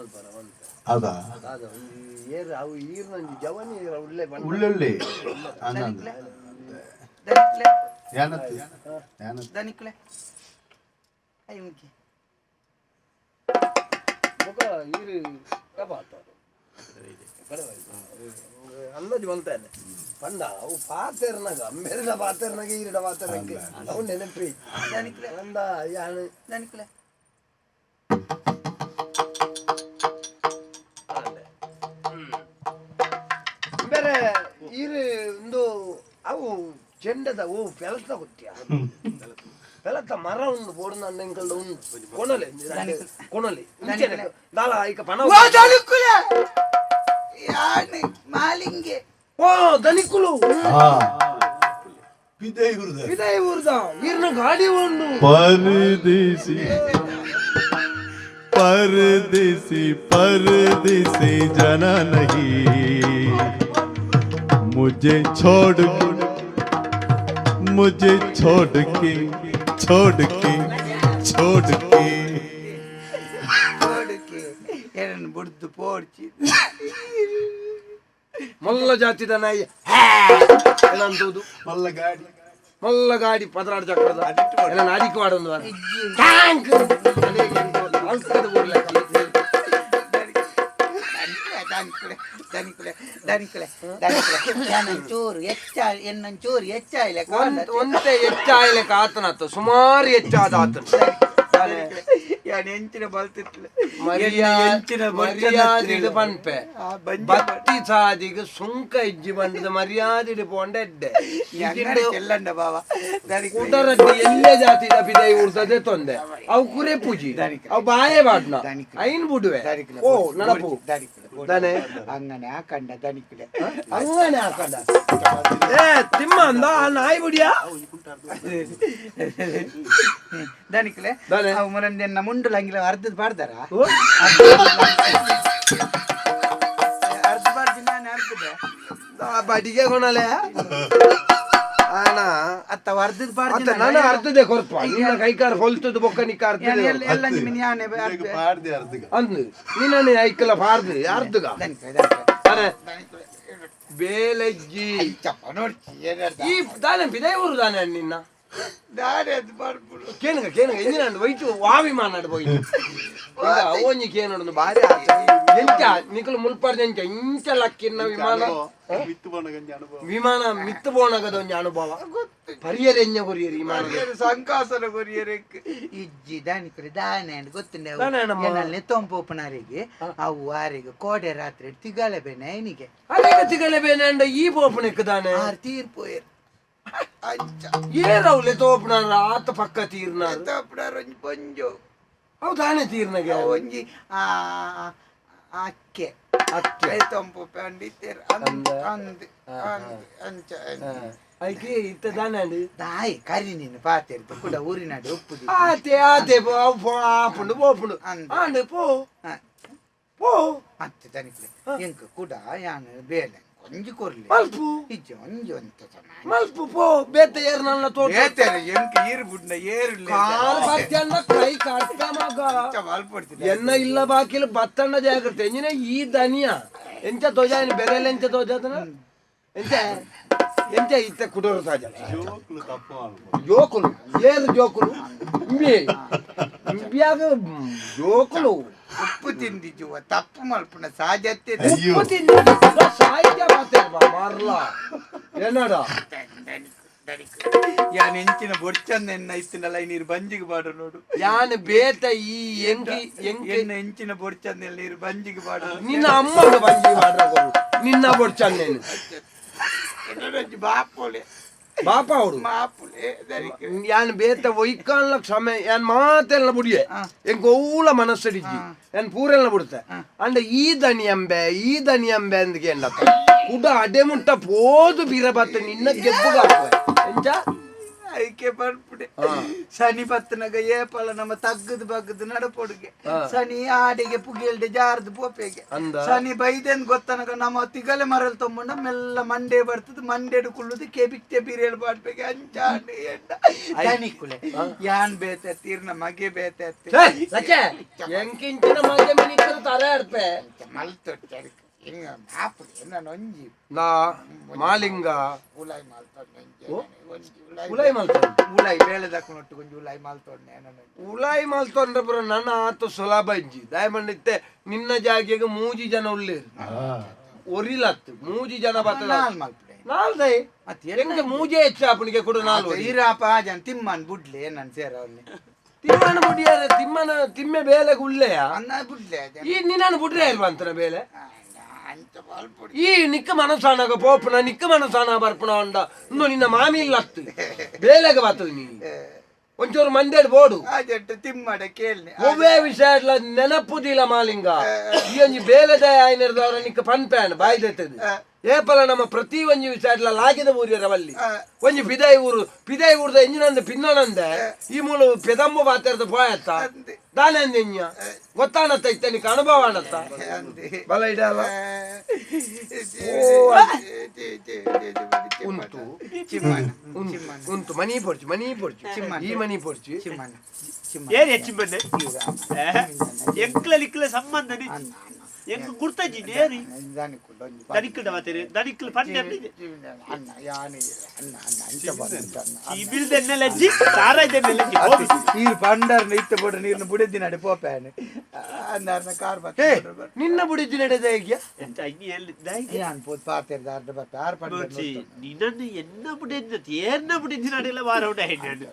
ಮಲ್ಪರ ಒಂತೆ. ಅದ. ದಾದ ಒಂಜಿ ಏರ್ ಅವು ಈರ್ನೊಂಜಿ ಜವನಿ ಏರ್ ಉಳ್ಳೆ ಪಂಡ. ಉಳ್ಳುಳ್ಳಿ ಅಂದಂದು. ದನಿಕ್ಲೆ. ಏನತ್ತು ಏನತ್ತು? ದನಿಕ್ಲೆ, ಕೈ ಮುಗಿ. ಬೊಕ ಈರ್ ಕಬಾತ ಅಂದಾಜು ಬಂತಾನೆ ಪಂಡ ಅವು ಪಾತೆರ್ನಾಗ ಅಮ್ಮೆರ್ನ ಪಾತೆರ್ನಾಗ ಈರಿಡ ಪಾತೆರ್ನಾಗ ಅವು ನೆನಪಿ. ದನಿಕ್ಲೆ. ಅಂದ ಯಾನ್. ದನಿಕ್ಲೆ. ಬೇರೆ ಈರು ಒಂದು ಅವು ಚೆಂಡದ ಓ ಪೆಲತ ಗೊತ್ತಿಯ ಪೆಲತ ಮರ ಉಂಡು ಬೋಡು ನನ್ನ ಎಂಕಲ್ದ ಉಂಡು ಕೊಣಲೆ ಕೊಣಲೆ ಇಂಚೆನೆ ದಾಲ ಐಕ ಪಣ. ಓ ದನಿಕುಲೆ, ಯಾನೆ ಮಾಲಿಂಗೆ. ಓ ದನಿಕುಲು. ಹಾ, ಪಿದೆ ಇವ್ರದ. ಇದೇ ಊರ್ದ ಈರ್ನ ಗಾಡಿ ಉಂಡು. परदेसी परदेसी परदेसी जाना नहीं, मुझे छोड़ के, मुझे छोड़ के, छोड़ के, छोड़ के. ಕೋಡುಕೆ ಏನನ್ನು ಬುಡ್ದು ಪೋಡ್ಚಿ. ಮೊಲ್ಲ ಜಾತಿದ ನಾಯಿ ಏನಂತುದು. ಮಲ್ಲ ಗಾಡಿ. ಮೊಲ್ಲ ಗಾಡಿ ಪದರಾಡು ಚಕ್ರದ ಎಲ್ಲ ನಾದಿಕ್ ವಾಡೊಂದು ವಾರ ಟ್ಯಾಂಕ್ ಅಲ್ತದ ಊರ್ಲೆಕ್ಕ. ದನಿಕುಲೆ, ದನಿಕುಲೆ, ದನಿಕುಲೆ, ದನಿಕುಲೆ, ಚೂರು ಹೆಚ್ಚ ಎನ್ನೊಂಚೂರು ಹೆಚ್ಚಾಯಿಲ್ಲ. ಒಂತೆ ಹೆಚ್ಚಾಯ್ಲೆಕ್ಕ ಆತನತ್ತ ಸುಮಾರು ಹೆಚ್ಚಾದ ಆತನ. ಯಾನ್ ಎಂಚಿನ ಬಲ್ತಿತ್ಲೆ. ಮರ್ಯಾದಿಡ್ ಪನ್ಪೆ ಬತ್ತಿ ಸಾದಿಗ್ ಸುಂಕ ಇಜ್ಜಿ ಬಂದದ ಮರ್ಯಾದಿಡ್ ಪೋಂಡ ಎಡ್ಡೆ. ಚೆಲ್ಲಂಡ ಬಾವ. ಕುಡರಡ್ಡಿ ಎಲ್ಲೇ ಜಾತಿದ ಪಿದೈ ಉರ್ತದೆ ತೊಂದೆ ಅವು ಕುರೆ ಪೂಜಿ ಅವು ಬಾಯೆ ಬಾಡ್ನ ಐನ್ ಬುಡುವೆ ಓ ನಡಪು ದಾನೆ. ಅಂಗನೆ ಹಾಕಂಡ ದನಿಕುಲೆ. ಅಂಗನೆ ಹಾಕಂಡ ಏ ತಿಮ್ಮ ಅಂದ ಆ ನಾಯಿ ಬುಡಿಯಾ. ದನಿಕುಲೆ. ದಾನೆ? ಅವು ಮೊನ್ನೆ ಮುಂಡು ಲಂಗಿಲ ಅರ್ಧದ ಪಾಡ್ದಾರ. ಓ, ಅರ್ಧ ಪಾಡ್ದಿ ನಾನು ಅರ್ಧದೆ. ಆ ಬಡಿಗೆ ಕೊಣಲೆ ಆಣ. ಅತ್ತ ಅರ್ಧದ ಪಾಡ್ದಿ. ಅತ್ತ ನಾನು ಅರ್ಧದೆ ಕೊರ್ಪ ನಿನ್ನ ಕೈಕಾರ ಹೊಲ್ತದ ಬೊಕ್ಕ ನಿಕ್ಕ ಅರ್ಧದೆ. ಎಲ್ಲ ನಿಮ್ಮ ಯಾನೆ ಅರ್ಧ. ಪಾಡ್ದೆ ಅರ್ಧಗ. ಅಂದು ನಿನ್ನನೆ ಐಕಲ ಪಾರ್ದು ಅರ್ಧಗ. ದನಿಕುಲೆ, ದನಿಕುಲೆ. ಅರೆ ದನಿಕುಲೆ. ಬೇಲೆಜ್ಜಿ. ಚಪ್ಪ ನೋಡ್ಚಿ ಏನಾರ್ದ. ಈ ದಾನೆ ಬಿದೈ ಊರು ದಾನೆ ನಿನ್ನ. ದಾನೆ ಅದು ಮಾಡ್ಬಿಡು. ಕೇನುಗ ಕೇನುಗ ಇಂಜಿನ ವೈಟು ವಾವಿ ಮಾನಾಡು ಪೋಯಿ ಓಂಜಿ ಕೇನುಡು ಬಾರಿ ಆಚೆ. ಎಂಚ ನಿಕುಲು ಮುಲ್ಪರ್ದ ಎಂಚ ಇಂಚ ಲಕ್ಕಿನ್ನ ವಿಮಾನ. ಮಿತ್ತು ಬಣಗಂಜಿ ಅನುಭವ. ವಿಮಾನ ಮಿತ್ತು ಪೋಣಗದ ಒಂಜಿ ಅನುಭವ ಪರಿಯರ್ ಎಂಜ ಕೊರಿಯರ್ ವಿಮಾನ. ಸಂಕಾಸನ ಕೊರಿಯರೆಕ್ ಇಜ್ಜಿ ದಾನಿಕುಲೆ ದಾನೆ ಅಂಡ್ ಗೊತ್ತುಂಡೆ. ದಾನೆ ಅಣ್ಣಮ್ಮ. ನೆತ್ತೊಂಪೋಪುನಾರಿಗೆ ಅವು ಆರಿಗೆ ಕೋಡೆ ರಾತ್ರಿ ತಿಗಲೆ ಬೇನೆ ಐನಿಗೆ. ಅನೇಕ ತಿಗಲೆ ಬೇನೆ ಅಂಡ ಈ ಪೋಪುನೆಕ್ ದಾನೆ. ಆರ್ ತೀರ್ಪೋಯರ್ ಅಂಚ. ಏರವ್ಲೆ ತೋಪುನಾರ ಆತ ಪಕ್ಕ ತೀರ್ನಾರ. ತೋಪುನಾರ್ ಒಂಜಿ ಪೊಂಜೋ. ಅವು ದಾನೆ ತೀರ್ನಗೆ? ಒಂಜಿ ಆ ಅಕ್ಕೆ. ಅಕ್ಕೆ. ತೊಂಪೋಪೆ ಅಂಡಿತ್ತೇರ್ ಅಂದ್ ಅಂದ್ ಅಂದ್ ಅಂಚ ಅಂಚ. ಐಕೆ ಇತ್ತ ದಾನೆ ಅಂಡ್. ದಾಯಿ ಕರಿ ನೀನು ಪಾತೆರ್ದು ಕೂಡ ಊರಿನಾಡೆ ಉಪ್ಪುದಿ. ಆತೆ ಆತೆ ಅವು ಆಪುಂಡು ಪೋಪುಂಡು. ಅಂದ್. ಆಂಡ್ ಪೋ. ಹಾ. ಪೋ. ಅತ್ತೆ ದನಿಕ್ಲೆ ಎಂಕ್ ಕೂಡ ಯಾನ್ ಬೇಲೆ ಒಂಜಿ ಕೊರ್ಲಿ. ಮಲ್ಪು. ಇಜ್ಜಿ ಒಂಜಿ ಒಂತ ಮಲ್ಪು ಪೋ ಬೇತೆ ಏರ್ ನನ್ನ ತೋಟ. ಏತೇನೆ ಎಂಕ್ ಈರು ಬುಡ್ನ ಏರು. ಕಾಲ್ ಬತ್ತಣ್ಣ ಕೈ ಕಟ್ಟ ಮಗ. ಎನ್ನ ಇಲ್ಲ ಬಾಕಿಲ್ ಬತ್ತಣ್ಣ ಜಾಗ್ರತೆ ಎಂಜಿನ ಈ ದನಿಯ ಎಂಚ ತೋಜಾನಿ ಬೆರೆಲ್ಲ ಎಂಚ ತೋಜಾತನ ಎಂಚ ಎಂಚ ಇತ್ತ ಕುಡೋರು ತಾಜ. ಜೋಕ್ಲು ತಪ್ಪು ಮಾಡ್ಬೋದು. ಜೋಕುಲು ಏರು ಜೋಕುಲು ಇಂಬಿ ಇಂಬಿಯಾಗ ಜೋಕುಲು. ಉಪ್ಪು ತಿಂದಿಜುವ ತಪ್ಪು ಮಲ್ಪುನ ಸಾಧ್ಯತೆ. ಅಯ್ಯೋ. ಉಪ್ಪು ತಿಂದು ಸಾಹಿತ್ಯ ಮಾತಾಡ್ಬಾ ಮಾರ್ಲ ಏನಾಡ. ಯಾನ್ ಎಂಚಿನ ಬೊಡ್ಚಂದ ಎನ್ನ ಇತ್ತಿನಲ್ಲ ನೀರು ಬಂಜಿಗೆ ಬಾಡು ನೋಡು. ಯಾನ್ ಬೇತ ಈ ಎಂಕಿ ಎಂಕಿ. ಎನ್ನ ಎಂಚಿನ ಬೊಡ್ಚಂದ ನೀರು ಬಂಜಿಗೆ ಬಾಡು. ನಿನ್ನ ಅಮ್ಮ ಬಂಜಿ ಮಾಡ್ರ ನಿನ್ನ ಬೊಡ್ಚಂದೇನು. ಎನ್ನೊಂಜಿ ಬಾಪೋಲೆ. ಬಾಪ ಅವರು. ಮಾಪುಲೆ ದನಿಕ್. ಯಾನ್ ಬೇತ ಒಯ್ಕಾನ್ಲ ಕ್ಷಮೆ ಯಾನ್ ಮಾತೆಲ್ಲ ಬುಡಿಯೆ. ಎಂಕ್ ಓಲ ಮನಸ್ಸಡಿಜ್ಜಿ ಯಾನ್ ಪೂರೆಲ್ಲ ಬಿಡುತ್ತೆ ಅಂಡ ಈ ದನಿ ಅಂಬೆ ಈ ದನಿ ಅಂಬೆ ಅಂದ್ ಕೇಂಡತ್ತ ಕುಡ ಅಡೆ ಮುಟ್ಟ ಪೋದು ಬೀರ ಬತ್ತ ನಿನ್ನ ಗೆಬ್ಬುಗ ಎಂಚ. ಐಕೆ ಪನ್ಪುಡೆ ಶನಿ ಪತ್ತನಗ ಏಪಲ ನಮ್ಮ ತಗ್ಗದ ಬಗ್ಗದ ನಡಪೊಡುಗೆ ಶನಿ ಆಡಿಗೆ ಪುಗಿಲ್ಡೆ ಜಾರ್ದು ಪೋಪೆಗೆ ಅಂದ? ಶನಿ ಬೈದೆನ್ ಗೊತ್ತನಗ ನಮ್ಮ ತಿಗಲೆ ಮರಲ್ ತೊಂಬಂಡ ಮೆಲ್ಲ ಮಂಡೆ ಬರ್ತದ ಮಂಡೆಡು ಕುಳ್ಳುದು ಕೆಬಿಕ್ತೆ ಬೀರೇಳು ಪಾಡ್ಪೆಗೆ ಅಂಚಾಂಡು ಎಂಡ ದನಿಕುಲೆ ಯಾನ್ ಬೇತೆ ತೀರ್ನ ಮಗೆ ಬೇತೆ ಲಚ್ಚೆ ಎಂಕಿಂಚಿನ ಮಗೆ ಮಿನಿಕ್ಕರು ತರೆ ಆಡ್ಪೆ ಮಲ್ತೊಟ್ಟು ಹಿಂಗ ಮಾಪು ಎನ್ನ ನೊಂಜಿ ನಾ ಮಾಲಿಂಗ ಉಲಾಯ್ ಮಲ್ತೊಂಡೆ ಒಂಜಿ ಉಲಾಯ್ ಮಲ್ತೊಂಡೆ ಉಲಾಯ್ ಬೇಳೆದಕ್ಕನೊಟ್ಟು ಒಂಜಿ ಉಲಾಯ್ ಮಲ್ತೊಂಡೆ ಉಲಾಯ್ ಮಲ್ತೊಂಡ್ರೆ ಪುರ ನನ್ನ ಆತ ಸುಲಭ ಇಜ್ಜಿ ದಯಮಂಡಿತ್ತೆ ನಿನ್ನ ಜಾಗೆಗೆ ಮೂಜಿ ಜನ ಉಳ್ಳೇರು ಒರಿಲತ್ತು ಮೂಜಿ ಜನ ಬರ್ತದ ನಾಲ್ ಮಲ್ಪಡೆ ನಾಲ್ದೈ ಮತ್ತೆ ಎಂಗೆ ಮೂಜೆ ಹೆಚ್ಚು ಅಪ್ಪನಿಗೆ ಕೊಡು ನಾಲ್ ಒರಿ. ಈರಾಪ ಜನ ತಿಮ್ಮನ್ ಬುಡ್ಲೆ ನನ್ ಸೇರ ಅವ್ನೆ ತಿಮ್ಮನ ಬುಡಿಯಾರೆ ತಿಮ್ಮನ ತಿಮ್ಮೆ ಬೇಲೆಗೆ ಉಳ್ಳೆಯ ಅನ್ನ ಬುಡ್ಲೆ ಜನ ಈ ನಿನ್ನನ್ನು ಬುಡ್ರೆ ಇಲ್ವಂತನ ಬೇಲೆ ಅಂಚ ಮಲ್ಪುಡಿ ಈ ನಿಕ್ಕ ಮನಸಾನಾಗ ಪೋಪುನ ನಿಕ್ಕ ಮನಸಾನ ಬರ್ಪುನ ಅಂಡ ಇನ್ನು ನಿನ್ನ ಮಾಮಿ ಇಲ್ಲ ಅತ್ತು ಬೇಲೆಗೆ ಬರ್ತದೆ ನೀನು ಒಂಚೂರು ಮಂದೇಡ್ ಬೋಡು ಆ ಜಟ್ಟು ತಿಮ್ಮಡ ಕೇಳ್ನಿ ಒವ್ವೇ ವಿಷಯ ಇಡ್ಲ ನೆನಪುದಿಲ್ಲ ಮಾಲಿಂಗ ಈ ಒಂಜಿ ಬೇಲೆದ ಆಯ್ನಿರ್ದವ್ರ ನಿಕ್ಕ ಪನ್ಪ್ಯಾನ್ ಬಾಯಿ ದೆತ್ತದು ಏಪಲ ನಮ್ಮ ಪ್ರತಿ ಒಂಜಿ ವಿಷಯ ಇಡ್ಲ ಲಾಗಿದ ಊರಿಯರವಲ್ಲಿ ಒಂಜಿ ಪಿದಾಯಿ ಊರು ಪಿದಾಯಿ ಊರ್ದ ಎಂಜಿನಂದ ಪಿನ್ನನಂದೆ ಈ ಮೂಲ ಪೆದಂಬು ಬಾತೆರ್ದ ಪೋಯತ್ತ ದಾನೆ ಅಂದೆಂಜ ಗೊತ್ತಾನತ್ತ ಇತ್ತ ನಿಕ್ಕ ಅನುಭವ ಆನತ್ತ ಅಂದೆ ಬಲ ಇಡಲ್ಲ ಉಂಟು ಚಿಮ್ಮನ ಉಂಟು ಉಂಟು ಮನಿ ಪೊರ್ಚು ಮನಿ ಪೊರ್ಚು ಈ ಮನಿ ಪೊರ್ಚು ಚಿಮ್ಮನ ಚಿಮ್ಮನ ಏನ್ ಹೆಚ್ಚು ಎಂಕ್ಲ ಲಿಕ್ಲ ಸಂಬಂಧ ಎಂಕ್ ಗುರ್ತಜ್ಜಿ ನೇರಿ ದನಿಕ್ಕಲ್ದ ಮಾತೇರಿ ದನಿಕ್ಕಲ್ ಪಂಡೆ ಅನ್ನ ಯಾನೆ ಅನ್ನ ಅನ್ನ ಅಂಚ ಬಂದ ಚಿಬಿಲ್ದೆನ್ನೆಲಜ್ಜಿ ಸಾರಾಯ್ದೆನ್ನೆಲಜ್ಜಿ ಹೋಗಿ ನೀರು ಪಂಡರ್ನ ಇತ್ತ ಬೋಡ ನೀರ್ನ ಬುಡಿದ್ದಿ ನಡೆ ಪೋಪ್ಯಾನೆ ಅಂದಾರ್ನ ಕಾರ್ ಹೇ ನಿನ್ನ ಬುಡಿದ್ದು ನಡೆದ ಹೇಗ್ಯಾ ಎಂತ ಇನ್ನು ಎಲ್ಲಿ ದಾಯಿ ಯಾನ್ ಪೋತ್ ಪಾತೆರ್ ದಾರ್ದ ಬರ್ತ ಆರ್ ಪಂಡರ್ ಬರ್ಚಿ ನಿನ್ನನ್ನು ಎನ್ನ ಬುಡಿದ್ದ ಏರ್ನ ಬುಡಿದ್ದಿ ನಡೆಲ್ಲ ವಾರ ಉಂಡ ಹೆಣ್ಣು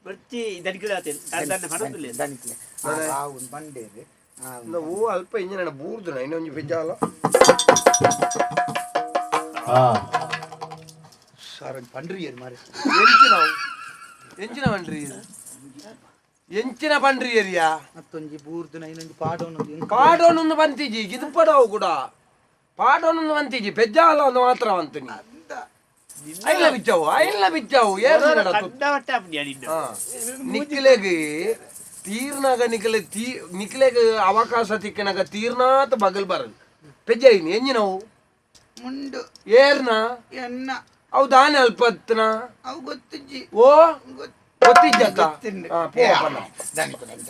ಬರ್ಚಿ ದನಿಕ್ಕಲ ಮಾತೇರಿ ದಾನ್ನ ಪಡೋದಿಲ್ಲ ದನಿಕ್ಲೆ ಆವುನ್ ಪಂಡೇರು ಓ ಅಲ್ಪ ಇಂಜಿನ ಬೂರ್ದು ಇನ್ನೊಂಜಿ ಪೆಜ್ಜಾಲ ಸರ್ ಪಂಡ್ರಿ ಮಾರೆ ಎಂಚಿನ ಎಂಚಿನ ಪಂಡ್ರಿ ಇದು? ಎಂಚಿನ ಪಂಡ್ರಿ ಏರಿಯಾ ಮತ್ತೊಂಜಿ ಬೂರ್ದು ಇನ್ನೊಂಜಿ ಪಾಡೋನು ಪಾಡೋನೊಂದು ಬಂತಿಜಿ ಗಿದುಪಡವು ಕೂಡ ಪಾಡೋನೊಂದು ಬಂತಿಜಿ ಪೆಜ್ಜಾಲ ಒಂದು ಮಾತ್ರ ಅಂತೀನಿ ಐಲ ಬಿಚ್ಚವು ಐಲ ಬಿಚ್ಚವು ಏರು ನಡತು ಕಂಡ ವಟ್ಟ ಅಪ್ನಿಯ ನಿನ್ನ ನಿಕ್ಲೆಗ್ ತೀರ್ನಾಗ ನಿಕ್ಲೆ ತೀ ನಿಕ್ಲೆಗ್ ಅವಕಾಶ ತಿಕ್ಕನಾಗ ತೀರ್ನಾತ ಬಗಲ್ ಬರದು ಪೆಜ್ಜೈನಿ ಎಂಜಿನವು ಮುಂಡು ಏರ್ನ ಎನ್ನ ಅವು ದಾನೆ ಅಲ್ಪತ್ನ ಅವು ಗೊತ್ತಿಜ್ಜಿ ಓ ಗೊತ್ತಿಜ್ಜತ್ತ ಗೊತ್ತಿಂಡು. ಹಾ, ಪೋ ಪನ್ನ.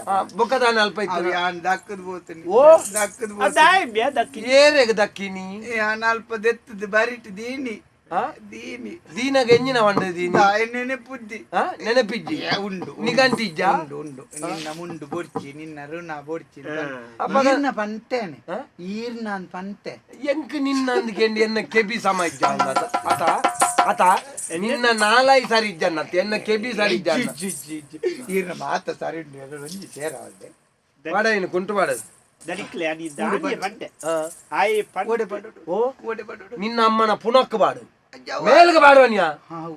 ಹಾ, ಬೊಕ್ಕ ದಾನೆ ಅಲ್ಪ ಅವು ಇತ್ತು ಯಾನ್ ದಕ್ಕದ್ ಪೋತೀನಿ ಓ ದಕ್ಕದ್ ಪೋತೀನಿ ದಾಯ್ ದಕ್ಕಿ ಏರೆಗ್ ದಕ್ಕಿನಿ ಯಾನ್ ಅಲ್ಪ ದೆತ್ತದ ಬರಿಟ್ ದೀನಿ ಹಾ? ದೀನಿ ದೀನಾಗ ಎಂಜಿನ ವಂಡ ದೀನಿ ದಾಯ ನೆನೆಪುದ್ದಿ ಹಾ? ನೆನಪಿಜ್ಜಿ ಏ, ಉಂಡು ಉಂಡು. ನಿಗಂಟಿಜ್ಜ ಉಂಡು ಉಂಡು ನಿನ್ನ ಮುಂಡು ಬೊಡ್ಚಿ ನಿನ್ನ ಋಣ ಬೊಡ್ಚಿ ಅಪ್ಪಗ- ಈರ್ನ ಪಂತೇನೆ ಹಾ? ಈರ್ನ ಅಂದ್ ಪಂತೆ ಎಂಕ್ ನಿನ್ನ ಅಂದ್ಕೆಂಡು ಎನ್ನ ಕೆಬಿ ಸಮ ಇಜ್ಜ ಅಂದತ ಅತ ಅತ ನಿನ್ನ ನಾಲಾಯಿ ಸರಿ ಇಜ್ಜನ್ನತ್ತ ಎನ್ನ ಕೆಬಿ ಸರಿ ಇಜ್ಜ ಅನ್ನ. ಇಜ್ಜಿ, ಇಜ್ಜಿ, ಇಜ್ಜಿ. ಈರ್ನ ಮಾತ ಸರಿ ಉಂಡು ಎರಡು ಒಂಜಿ ಸೇರವಲ್ದೆ ಪಾಡೈನು ಕುಂಟು ಪಾಡದು ದನಿಕ್ಲೆ ನೀ ದಾನಿಯ ಬಂಡೆ ಹಾ. ಆಯ್ ಪಂಡೆ ಓಡೆ ಪಡೋಡು ಓ ಓಡೆ ಪಡೋಡು ನಿನ್ನ ಅಮ್ಮನ ಪುನಕ್ ಬಾಡು ಮೇಲ್ಗೆ ಬಾಡುವನ್ಯಾ ಹಾವು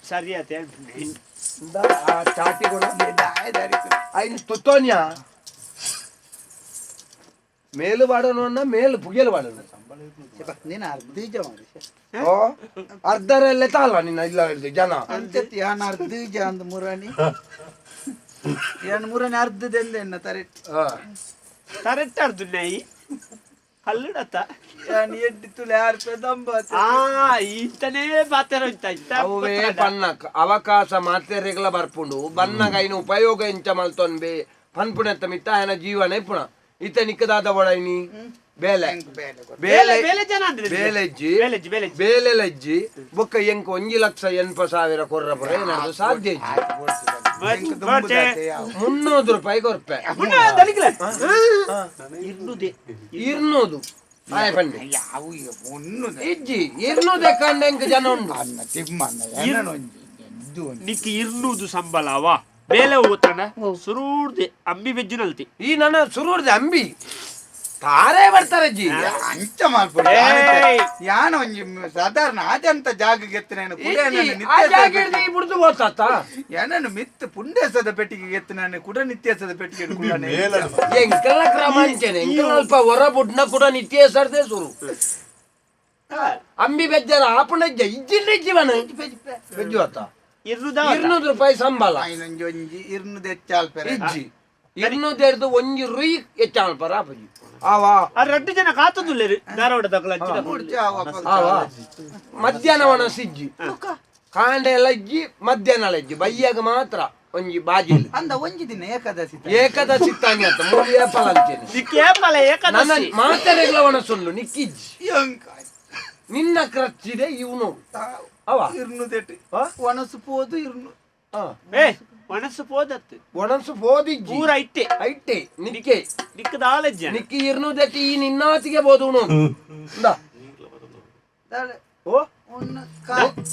ಸರಿ ಆತ ಆ ಚಾಟಿ ಕೂಡ ದಾಯ ದಾರಿ ಐನ್ ತುತ್ತೋನ್ಯಾ ಮೇಲು ಬಾಡೋನು ಅನ್ನ ಮೇಲು ಪುಗೆಲು ಬಾಡೋನು ನೀನು ಅರ್ಧ ಇಜ ಮಾರ್ರೆ. ಓ ಅರ್ಧರಲ್ಲೇ ತಾಲ್ವ ನಿನ್ನ ಇಲ್ಲ ಹಿಡ್ದು ಜನ ಅಂಚತ್ ಯಾನ್ ಅರ್ಧ ಇಜ ಅಂದ್ ಮುರಾಣಿ ಯಾನ್ ಮುರಾಣಿ ಅರ್ಧದೆಂದ ಎನ್ನ ತರೆಟ್ ಹಾ. ತರೆಟ್ಟಾರ್ದು ನೈ ಕಲ್ಲುಡತ್ತ ಯಾನ್ ಎಡ್ಡಿ ತುಲೆ ಆರು ಪೆದಂಬ ಆ ಈತನೇ ಬಾತೆರ ಇಂತ ಅವೇ ಪನ್ನಕ್ ಅವಕಾಶ ಮಾತೆರೆಗ್ಲ ಬರ್ಪುಂಡು ಬನ್ನಗ ಐನು ಉಪಯೋಗ ಎಂಚ ಮಲ್ತೊನ್ಬೆ ಪನ್ಪುಣೆತ್ತ ಮಿತ್ತ ಆಯನ ಜೀವನ ಇಪ್ಪುಣ ಇತ್ತ ನಿಕ್ಕದಾದ ಒಳೈನಿ ಬೇಲೆ ಬೇಲೆ ಕೊಡು. ಬೇಲೆ ಬೇಲೆ ಜನ ಅಂದ್ರೆ ಬೇಲೆಜ್ಜಿ ಬೇಲೆಜ್ಜಿ ಬೇಲೆಜ್ಜಿ ಬೇಲೆ ಲಜ್ಜಿ ಬೊಕ್ಕ ಎಂಕ್ 1,80,000 ಕೊರ್ರ ಪುರ ಏನಾದ್ರು ಸಾಧ್ಯ ಇಜ್ಜಿ ಆಯ್ತು, ಬೋಡ್ಚಿ ಬನ್ನಿ. ಎಂಕ್ ದುಂಬುದಾತೆ ಯಾವು. 300 ರೂಪಾಯಿ ಕೊರ್ಪೆ ದನಿಕ್ಲೆ ಇರ್ನುದೆ ಇರ್ನೂದು ಆಯ ಪಂಡಿ ಯಾವು ಈಗ ಒನ್ನುದೆ. ಇಜ್ಜಿ ಇರ್ನೂದೆ ಕಂಡ ಎಂಕ್ ಜನ ಉಂಡು ಅನ್ನ ತಿಮ್ಮನ್ನ ಏನನ ಒಂಜಿ ಇದು ಒಂಜಿ. ನಿಕ್ ಇರ್ನೂದು ಸಂಬಳವಾ ಬೇಲೆ ಹೋಗ್ತಾನ ಸುರೂರ್ದೆ ಅಂಬಿ ಬೆಜ್ಜಿನಲ್ತಿ ಈ ನನ್ನ ಸುರೂರ್ದೆ ಅಂಬಿ ತಾರೇ ಬರ್ತಾರೆ ಜಿ ಅಂಚ ಮಲ್ಪುಡಿ. ಏಯ್! ಯಾನ ಒಂಜಿ ಸಾಧಾರಣ ಆಜಂತ ಜಾಗಕ್ಕೆ ಎತ್ತಿನ ಕುಡ ಇಜ್ಜಿ, ಆ ಜಾಗ ಹಿಡ್ದು ಈ ಬುಡ್ದು ಹೋತಾತ ಏನನ್ನು ಮಿತ್ ಪುಂಡೇಸದ ಪೆಟ್ಟಿಗೆ ಎತ್ತು ನಾನು ಕುಡ ನಿತ್ಯಸದ ಪೆಟ್ಟಿಗೆ ಕುಡನೆ ಎಂಕೆಲ್ಲ ಕ್ರಮ ಅಂಚೇನೆ ಎಂಕೆಲ್ಲ ಅಲ್ಪ ಹೊರ ಬುಡ್ನ ಕೂಡ ನಿತ್ಯ ಸರ್ದೆ ಸುರು ಅಂಬಿ ಬೆಜ್ಜರ ಆಪುಣ ಇಜ್ಜ ಇಜ್ಜಿಲ್ಲ ಇಜ್ಜಿವನ ಬೆಜ್ಜು ಅತ್ತ 200 ರೂಪಾಯಿ ಸಂಬಳ ಐನೊಂಜಿ ಒಂಜಿ ಇರ್ನು ಹೆಚ್ಚಾಲ್ಪೆರೆ ಇಜ್ಜಿ 200 ಒಂಜಿ ರುಯಿ ಹೆಚ್ಚಾಲ್ಪರ ಆಪುಜಿ ಆವಾ ಆ ರಡ್ಡು ಜನ ಕಾತುದುಲ್ಲೇರು ಧಾರವಾಡ ದಕ್ಕಲ ಆವಾ ಮಧ್ಯಾಹ್ನ ಒಣಸು ಇಜ್ಜಿ ಕಾಂಡೆ ಎಲ್ಲ ಇಜ್ಜಿ ಮಧ್ಯಾಹ್ನ ಇಜ್ಜಿ ಬಯ್ಯಾಗ ಮಾತ್ರ ಒಂಜಿ ಬಾಜಿ ಅಂದ ಒಂಜಿ ದಿನ ಏಕಾದಶಿ ಏಕದಶಿ ತಾನಿ ಅಂತ ಮೂರು ಏಪಲ್ ಅಂಚೇನೆ ಕೇಪಲ ನನ್ನ ಏಕಾದಶಿ ಮಾತೆರೆಗ್ಲ ಒಣಸುಂಡು ನಿಕ್ಕಿಜ್ಜಿ ನಿನ್ನ ಕ್ರಚ್ಚಿದೆ ಇವನು ಅವ ಇರ್ನುದೆಟ್ ಆ? ಒಣಸು ಪೋದು ಇರ್ನು ಆ. ಏ ಒಣಸು ಪೋದತ್ತು ಒಣಸು ಪೋದಿಜ್ಜಿ ಪೂರ ಇಟ್ಟೆ ಐಟೆ ನಿಕ್ಕೆ ನಿಕ್ಕದ ಆಲಜ್ಜ ನಿಕ್ಕಿ ಇರ್ನುದೆಟ್ಟಿ ಈ ನಿನ್ನಾತಿಗೆ ಬೋದು ಇಂದ ದಾಳೆ ಓ ಒನ್ನ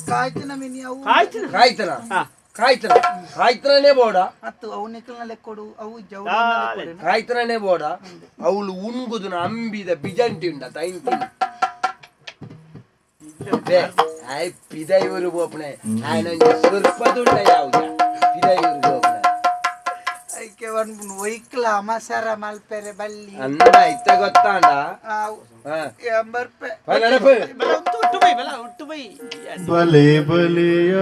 ಕಾಯ್ತಿನ ಮಿನಿ ಅವು ಕಾಯ್ತಿನ ಕಾಯ್ತನ ಹಾ. ಕಾಯ್ತನ ಕಾಯ್ತನೇ ಬೋಡ ಮತ್ತು ಅವು ನಿಕ್ಕಲ್ನ ಲೆಕ್ಕೊಡು ಅವು ಜೌ ದಾಳೆ. ಕಾಯ್ತನೇ ಬೋಡ ಅವಳು ಉಣ್ಗುದುನ ಅಂಬಿದ ಬಿಜಂಟಿ ಉಂಡ ತೈಂತೀನಿ ಆಯ್ ಪಿದೈವರು ಬೋಪಣೆ ಆಯ್ನೊಂಜಿ ಸುರ್ಪದುಂಡ ಯಾವ್ದ ಪಿದೈವರು ಬೋಪಣೆ ಐಕೆ ಒನ್ ಒಯ್ಕ್ಲ ಮಸರ ಮಲ್ಪೆರೆ ಬಲ್ಲಿ ಅಂದ ಇತ್ತ ಗೊತ್ತಾಂಡ ಆವು ಹಾ ಎಂಬರ್ಪೆ ನೆನಪು ಬಲ ಉಟ್ಟು ಬೈ ಬಲ ಉಟ್ಟು ಬೈ ಬಲೆ ಬಲೆಯ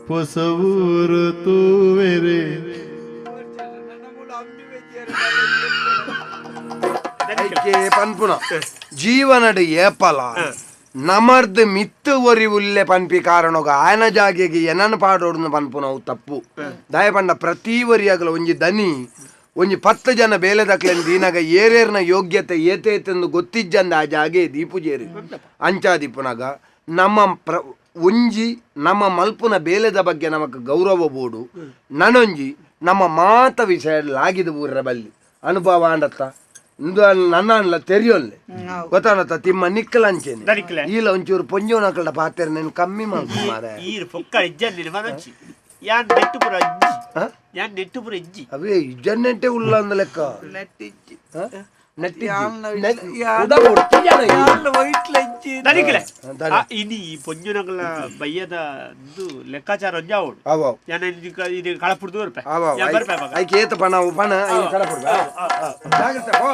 ಹೊಸವೂರು ತೂವೆರೆ ಐಕೆ ಪನ್ಪುನ ಜೀವನಡ್ ಏಪಲ ನಮರ್ದ್ ಮಿತ್ತು ಒರಿ ಉಲ್ಲೆ ಪನ್ಪಿ ಕಾರಣಗ ಆಯನ ಜಾಗೆಗೆ ಏನನ್ ಪಾಡೋಡ್ನು ಪನ್ಪುನ ಅವು ತಪ್ಪು ದಯಪಂಡ ಪ್ರತಿ ಒರಿಯಾಗಲ ಒಂಜಿ ದನಿ ಒಂಜಿ 10 ಜನ ಬೇಲೆದಕ್ಲೆನ್ ದೀನಾಗ ಏರೇರ್ನ ಯೋಗ್ಯತೆ ಏತೇತೆಂದು ಗೊತ್ತಿಜ್ಜಂದ ಆ ಜಾಗೆ ದೀಪುಜೇರಿ ಅಂಚಾದಿಪ್ಪುನಾಗ ನಮ್ಮ ಒಂಜಿ ನಮ್ಮ ಮಲ್ಪುನ ಬೇಲೆದ ಬಗ್ಗೆ ನಮಕ್ ಗೌರವ ಬೋಡು ನನೊಂಜಿ ನಮ್ಮ ಮಾತ ವಿಷಯ ಲಾಗಿದ ಊರ ಬಲ್ಲಿ ಅನುಭವ ಆಂಡತ್ತ ಇಂದು ನನ್ನ ಅನ್ಲ ತೆರಿಯೊಲ್ಲೆ ಗೊತ್ತಾನತ್ತ ತಿಮ್ಮ ನಿಕ್ಕಲಂಚೇನೆ ದನಿಕ್ಲೆ. ಈಲ ಒಂಚೂರು ಪೊಂಜೋನಕಲ್ಡ ಪಾತೆರ ನೆನ್ ಕಮ್ಮಿ ಮಲ್ಪು ಮಾರ್ರೆ. ಈ ಪೊಕ್ಕ ಇಜ್ಜಲ್ಲಿ ಮನೊಚ್ಚಿ ಯಾನ್ ನೆಟ್ಟು ಪುರ ಇಜ್ಜಿ ಹ? ಯಾನ್ ನೆಟ್ಟು ಪುರ ಇಜ್ಜಿ ಅವೇ ಇಜ್ಜನ್ನೆಂಟೆ ಉಲ್ಲ ಅಂದ ಲೆಕ್ಕ ನೆಟ್ಟಿಜ್ಜಿ ಹ? ನೆಟ್ಟಿಜ್ಜಿ. ಯಾಲ್ನ ಉದ ಒಟ್ಟು ಜನ ಈ. ಯಾಲ್ನ ವೈಟ್ಲ ಇಜ್ಜಿ ದನಿಕ್ಲೆ ದನಿ. ಆ, ಇನಿ ಈ ಪೊಂಜುನಗಳ ಬಯ್ಯದ ಇದು ಲೆಕ್ಕಾಚಾರ ಒಂಜಿ ಆವೊಡು ಅವ್ ಅವ್. ಯಾನ್ ಇದು ಕಳಪುಡ್ದು ಬರ್ಪೆ ಅವ್ ಅವ್. ಯಾನ್ ಬರ್ಪೆ ಅವಾಗ. ಐಕ್ ಏತ್ ಪಣ ಅವು ಪಣ ಐನ್ ಕಡಪುಡ್ದು. ಜಾಗ್ರತೆ ಪೋ.